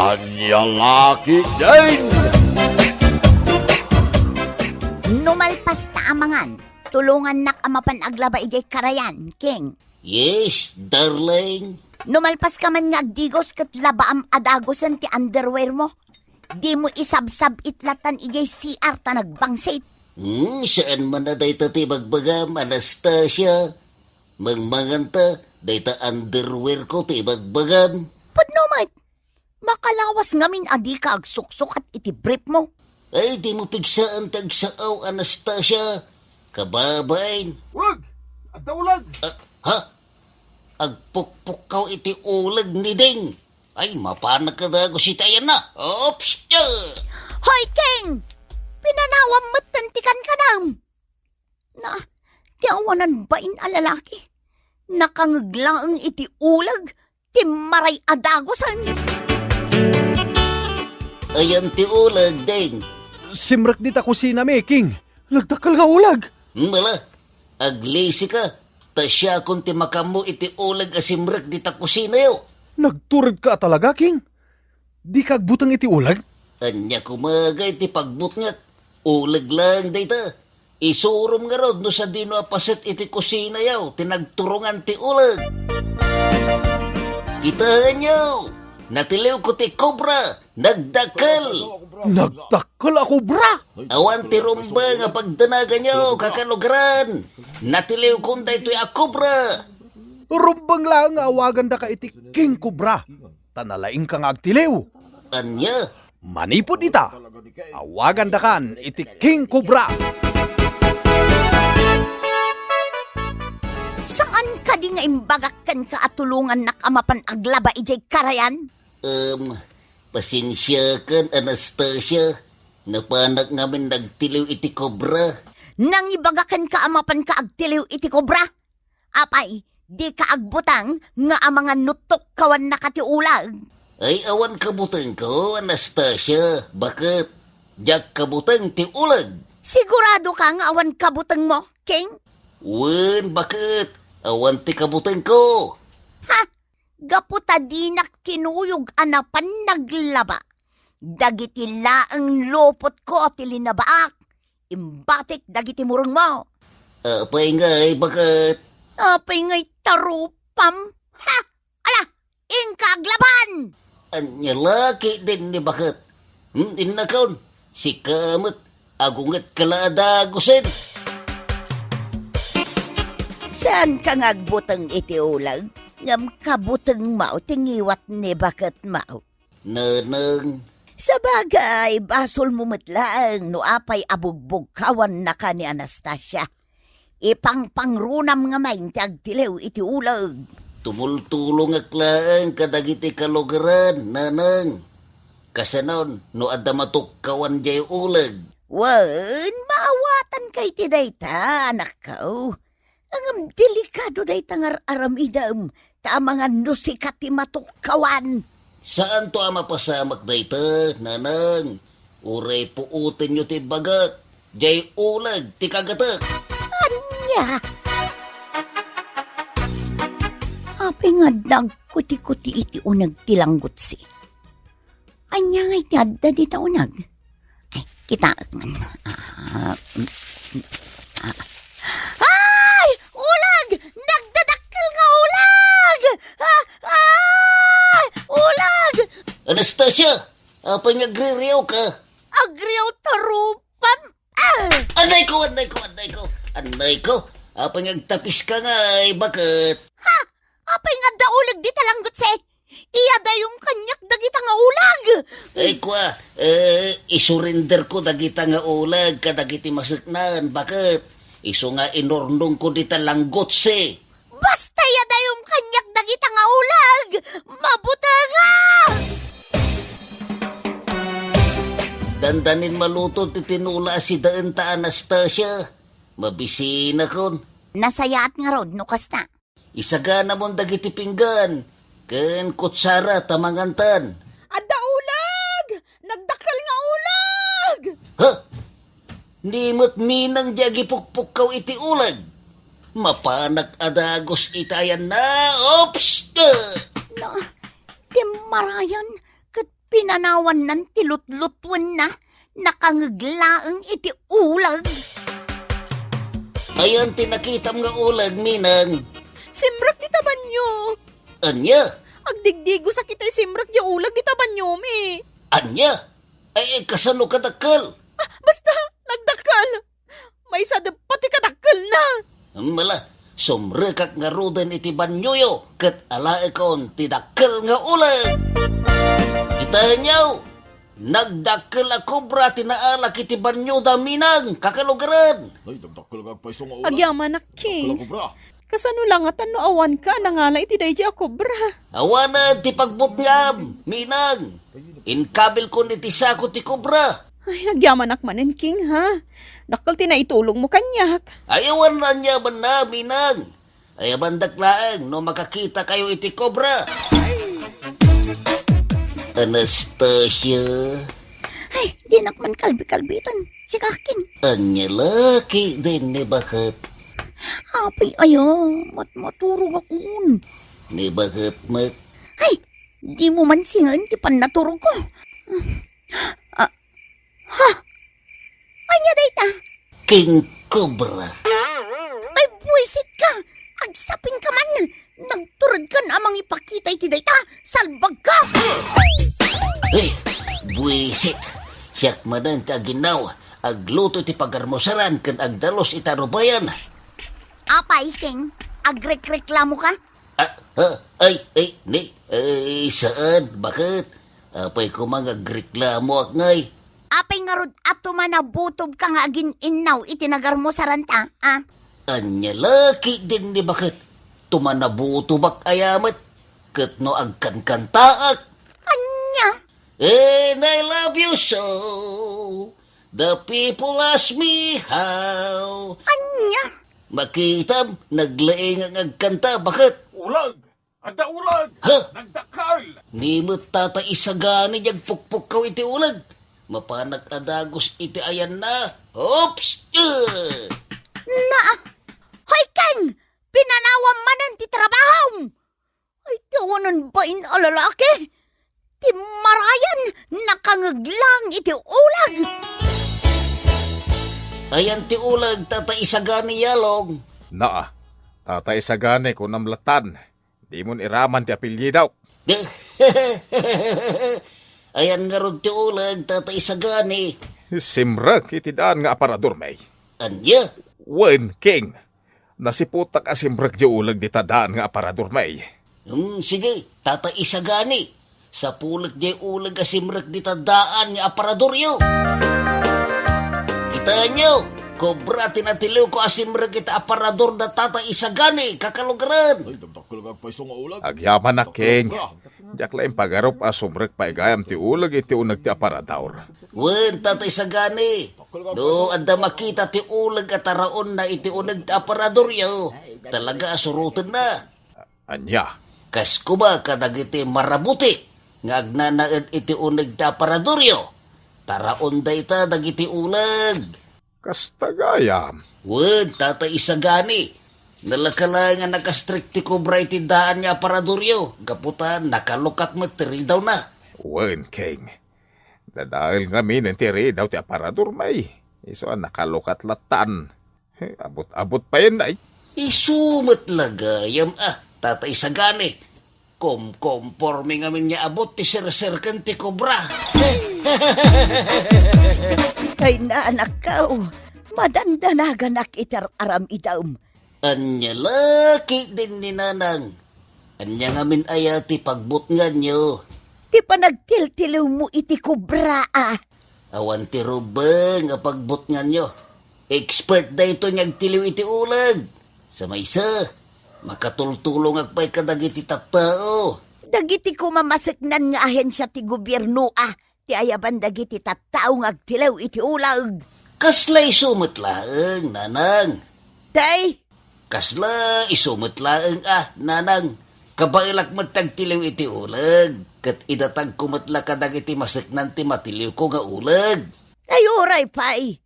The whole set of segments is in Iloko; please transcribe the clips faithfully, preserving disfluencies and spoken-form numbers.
Ania la ketdin? No malpas ta a mangan, tulongannak a mapan aglaba idiay karayan, King. Yes, darling. No malpaska man nga agdigos ket labaam a dagusen ti underwear mo, dimo isabsab-it latan idiay C R ta nagbangsit. Hmm, saan man a dayta ti ibagbagam, Anastasia. Mangmanganta, dayta underwear ko ti ibagbagam. Pudno met. Makalawas ngamin a dika agsuksukat iti brief mo. Ay, dimo pigsaan ti agsao, Anastasia. Kababain. Ulag! Adda ulag! Ah, ha? Agpukpukkaw iti ulag ni Ding. Ay, mapanak a dagus iti ayanna. Oops! Ah! Hoy, King! Pinanawam metten ti kankanam. Na, ti awanan bain a lalaki. Nakangeg laeng iti ulag ti maray a dagusen. Ayan ti ulag, Ding. Simrek dita kusinami, King. Nagdakkel nga ulag. Hmm, ala, aglisika. Ta siakon ti makaammo iti ulag a simrek dita kusinayo. Nagturedka a talaga, King? Dika agbuteng iti ulag? Ania koma ngay ti pagbutngek? Ulag laeng dayta. Isurom ngarud no sadino a paset iti kusinayo ti nagturongan ti ulag. Kitaenyo, natiliwko ti kobra, nagdakkel. Nagdakkel a kobra? Awan ti rumba nga pagdanaganyo, kakalugaran. Natiliwkon daytoy a kobra. Rumbeng laeng nga awagandaka iti King Cobra. Ta nalaingka nga agtiliw. Ania? Manipud ita, awagandakan iti King Cobra. Saan kadi nga imbagak kenka a tulongannak a mapan aglaba idiay karayan? Em, pasensiakan, Anastasia. Napanak ngamin nagtiliw iti kobra. Nangibaga kenka a mapanka agtiliw iti kobra? Apay, dika agbuteng nga amangan no tukkawannaka ti ulag? Ay, awan kabutengko, Anastasia. Baket, diak kabuteng ti ulag. Siguradoka nga awan kabutengmo, King? Wen, baket, awan ti kabutengko. Ha? Gapu ta dinak kinuyog a napan naglaba. Dagiti laeng lupotko ti linabaak. Imbatik dagiti murengmo. Apay ngay, baket? Apay ngay tarupam? Ha? Ala, inka aglaban! Ania la ketdin ni baket? Hmm, innakon, sika met, agungetka la a dagusen. Saanka nga agbuteng iti ulag, ngem kabutengmo ti ngiwat ni baketmo. Neneng. Sabagay, basolmo met laeng no apay a bugbugkawannaka ni Anastasia. Ipangpangrunam ngamin ti agtiliw iti uleg. Tumultulongek laeng kadagiti kalugaran, Neneng. Kasanon no adda matukkawan diay uleg? Wen, maawatanka iti dayta, anakko. Ngem delikado dayta nga ar-aramidem, ta amangan no sika ti matukkawan. Saanto a mapasamak dayta, Neneng. Uray puotenyo ti bagak, diay uleg ti kagatek. Ania? Apay nga adda agkutikuti iti uneg ti langgutsi? Ania ngay ti adda dita uneg? Ay, kitaek man. Ah, mm, mm, ah. Ay! Uleg! Nagdadakkel nga uleg! Ah, ay! Uleg! Anastasia! Apay nga agririaw ka? Agriaw ta rupam. Ah! Anay ko, anay ko, anay ko, anay ko. Apay nga agtapis ka nga, ay, baket? Ha? Apay nga adda uleg dita langgutsi? Iyadayom kaniak dagita nga uleg. Ay, kua, eh, isurrender ko dagita nga uleg kadagiti maseknan, baket? Isu nga inurnong ko dita langgutsi. Basta iyadayom kaniak dagita nga uleg, mabutengak! Dandanin maluto ti tinola a sidaenta, Anastasia. Mabisinakon. Nasayaat ngarud no kasta. Isaganamon dagiti pinggan ken kutsara ta mangantan. Adda uleg! Nagdakkel nga uleg! Ha? Ni met minang di agipukpukkaw iti uleg. Mapanak a dagus ita ayanna. Oops! Na, ti marayan, ket Pinanawannan ti lutlutuenna, nakangeg laeng iti uleg. Ayan ti nakitam nga uleg, Minang? Simrek dita banio. Ania? Agdigdigosak itay simrek diay uleg dita baniomi. Ania? Ay, ay, kasano kadakkel? Ah, basta, nagdakkel. Maysa deppa ti kadakkelna. Mala, sumrekak ngaruden iti banioyo ket alaekon ti dakkel nga uleg. Kitaenyo, nagdakkel a kobra ti naalak iti banioda, Minang, kakalugaren. Ay, nagdakkel nga agpayso nga uleg. Agyamanak, King. Nagdakkel a kobra. Kasano la ngatan no awanka a nangala iti daydi a kobra? Awanen ti pagbutngam, Minang. Inkabilkon iti sako ti kobra. Ay, agyamanak manen, King, ha? Dakkel ti naitulongmo kaniak. Ay, awan aniamanna, Minang. Ayabandak laeng no makakitakayo iti kobra. Anastasia. Ay, dinak man kalbi-kalbitan. Sika, King. Ania la ketdin ni baket? Apay aya, matmaturogakon. Ni baket met? Ay, dimo man singaen ti pannaturogko. Ah, ha? Ania dayta? King Cobra. Ay, buwisit ka! Agsaping ka man! Nagturedkan a mangipakita iti dayta! Salbag ka! Eh, buwisit! Siak manen ti aginnaw, agluto iti pagarmusaran ken agdalus ita rubayan. Apay, King, agrekreklamo ka? Ah, ah, ay, ay, ni, ay, saan? Baket? Apay koma nga agreklamoak ngay? Apay ngarud a tumanabutob ka nga agin-innaw iti nagarmusaranta, a? Ania la ketdin ni baket? Tumanabutobak aya met? Ket no agkankantaak? Ania? And I love you so, the people ask me how. Ania? Makitam, naglaing nga agkanta, baket? Ulag! Adda ulag! Ha? Nagdakkel! Ni met Tata Isagani diay agpukpukkaw iti uleg. Mapanak a dagus iti ayanna. Oops! Eh! Na! Hoy, King! Pinanawam manen ti trabahom! Ay, ti awanan bain a lalaki! Ti marayan, nakangeg laeng iti uleg! Ayan ti uleg, Tata Isagani, yalong. Naa, Tata Isagani, kunam latan. Dimon iraman ti apelyidok. Ayan ngarud ti uleg, Tata Isagani. Simrek iti daan nga aparadormi. Ania? Wen, King. Nasiputak a simrek diay uleg dita daan nga aparadormi. Hmm, sige, Tata Isagani. Sapulek diay uleg a simrek dita daan nga aparadoryo. Kitaenyo, kobra ti natiliwko a simrek iti aparador da Tata Isagani, kakalugaren. Ay, nagdakkel nga agpayso nga uleg. Agyamanak, King. Diak la impagarup a sumrek pay gayam ti uleg iti uneg ti aparador. Wen, Tata Isagani, no adda makita ti uleg a taraonna iti uneg ti aparadoryo, talaga a surotenna. Ania? Kas koma kadagiti marabuti nga agnanaed iti uneg ti aparadoryo, taraon dayta dagiti uleg. Kasta gayam. Wen, Tata Isagani, nalaka laeng a nakastrek ti kobra iti daan nga aparadoryo, gapu ta nakalukat met ti ridawna. Wen, King. Dadael ngamin ti ridaw ti aparadormi. Isu a nakalukat latan. He, abut-abut payen, ay. Isu met la gayam a, Tata Isagani. Komkomporme ngamin nga abut ti serser ken ti kobra. Ay, nanakko, madandanaganak iti ar-aramidem. Ania la ketdin ni Nanang? Ania ngamin aya ti pagbutnganyo? Ti panagtiltiliwmo iti kobra a. Awan ti rumbeng a pagbutnganyo. Expert daytoy nga agtiliw iti uleg. Sa maysa, makatultulongak pay kadagiti tattao. Dagiti koma maseknan nga ahensia ti gobierno a ti ayaban dagiti tattao nga agtiliw iti uleg. Kasla isu met laeng, Nanang. Tay? Kasla isu met laeng a, Nanang. Kabaelak met ti agtiliw iti uleg, ket idatagko met la kadagiti maseknan ti matiliwko nga uleg. Ay, uray pay.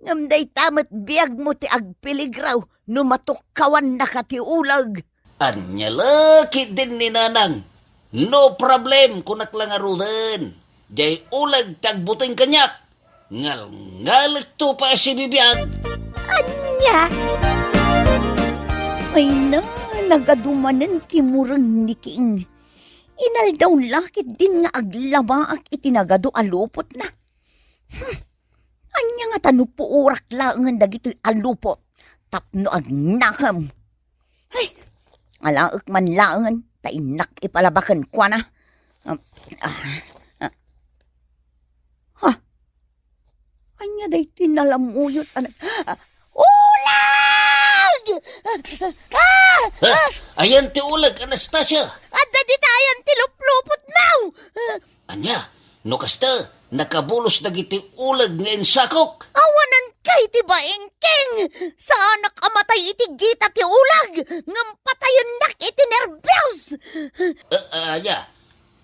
Ngem dayta met biagmo ti agpeligraw no matukkawannaka ti uleg. Ania la ketdin ni Nanang? No problem, kunak la ngaruden. Diay uleg ti agbuteng kaniak. Ngalngalekto pay a sibibiag. Ania? Ay na, nagadu manen ti mureng ni King. Inaldaw la ketdin nga aglabaak iti nagadu a lupotna. Hmm. Ania ngata no puorak laengen dagitoy a lupot tapno agnakem? Ay, alaek man laengen ta innak ipalabaken kuana. Ah, ah, ah. Ha? Ania daytoy nalamuyot a nag-, ah, ulag! Ah! Ah! Ah! Ayan ti uleg, Anastasia! Adda dita ayan ti luplupotmo! Ah! Ania? No kasta, nakabulos dagiti uleg nga insakok. Awanan kay ti baing, King! Saanak a matay iti gita ti uleg, ngem patayennak iti nerbios! Ah, ah, ania?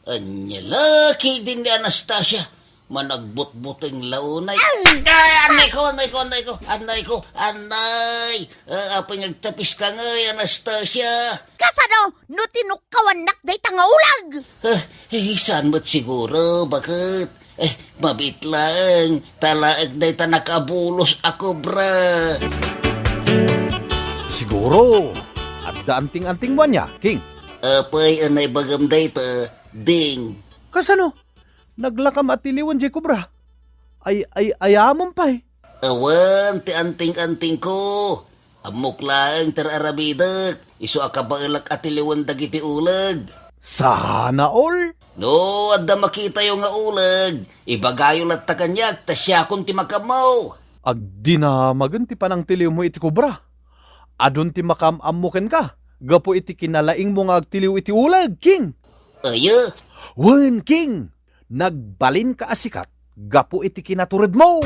Ania la ketdin ni Anastasia? Managbutbuteng la unay. Ay! Ay, anay ko, anay ko, anay ko, anay ko, anay! Ah, apay nga agtapiska ngay, Anastasia? Kasano no tinukkawannak dayta nga uleg? Ah, eh, saan met siguro, baket? Eh, mabiit laeng, ta alaek dayta nakabulos a kobra. Siguro, adda anting-antingmo ania, King? Apay a naibagam dayta, Ding? Kasano? Naglakam a tiliwen diay kobra? Ay, ay, ayamem pay. Awan ti anting-antingko. Ammok laeng ti ar-aramidek, isu a kabaelak a tiliwen dagiti uleg. Sana all? No adda makitayo nga uleg, ibagayo latta kaniak ta siakon ti makaammo. Agdinamagen ti panangtiliwmo iti kobra. Adun ti makaam-ammo kenka gapu iti kinalaingmo nga agtiliw iti uleg, King. Aya? Wen, King. Nagbalinka a sikat gapu iti kinaturedmo.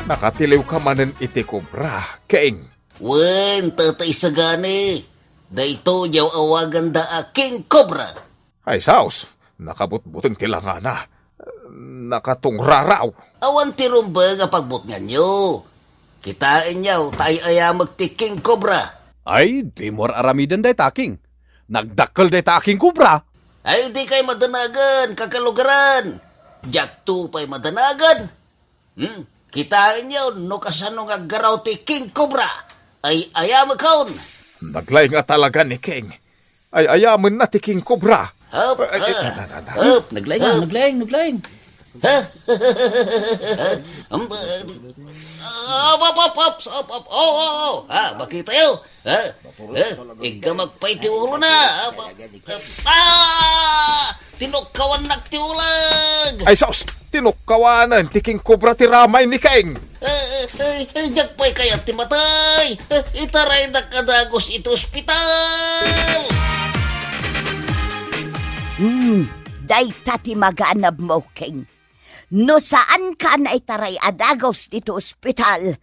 Nakatiliwka manen iti kobra, King. Wen, Tatay Sagani. Daytoy diay awaganda a King Cobra. Ay, saos, nakabutbuteng ti langana. Nakatungraraw. Awan ti rumbeng a pagbutnganyo. Kitaenyo, ta ay-ayamek ti King Cobra. Ay, dimo ar-aramiden dayta, King. Nagdakkel dayta a King Cobra. Ay, dikay madanagan, kakalugaran. Diakto pay madanagan. Hmm? Kitaenyo no kasano nga aggaraw ti King Cobra. Ay-ayamekon. Naglaing a talaga ni King. Ay-ayamenna ti King Cobra. Hup, ay, ay, ah, na, na, na. Hup, naglaing, ah, hup. Naglaing, naglaing. Ha? Um, uh, up, up, up, up, up, up. Oh, oh, oh. Ah, makitayo. Ha? Eh, iggamak pay ti ulona. Ah, pa-, ah! Tinukkawannak ti uleg! Ay, sus! Tinukkawanen ti King Cobra ti ramay ni King! Eh, eh, eh, eh, diak pay kayat ti matay! Eh, itaraydak a dagus iti ospital! Hmm, dayta ti maganabmo, King. No saanka a naitaray a dagus ditoy ospital,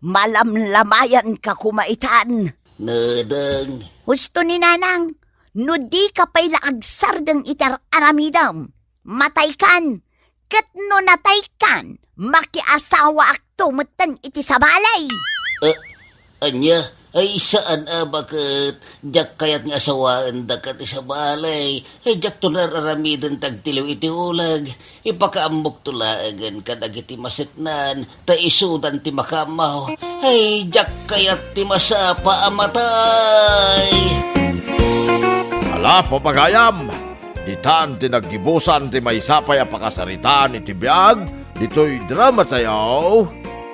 malamlamayanka koma itan. Nadang. Husto ni Nanang, no dika pay la agsardeng iti ar-aramidem, mataykan. Ket no nataykan, makiasawaakto metten iti sabali. Eh, Ania? Ay, saan a baket. Diak kayat nga asawaen daka ti sabali. Ay, diakto ar-aramiden ti agtiliw iti uleg. Ipakaammokto laengen kadagiti maseknan, ta isudan ti makaammo. Ay, diak kayat ti masapa a matay. Ala, papagayam! Ditan ti naggibusan ti maysa pay a pakasaritaan iti biag ditoy dramatayo,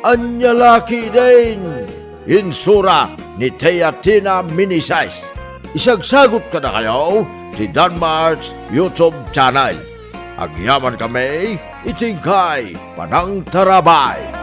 Ania La Ketdin, insura ni Teatina Minises. Isagsagut kadakayo ti Danmart's YouTube channel. Agyamankami iti inkay panangtarabay.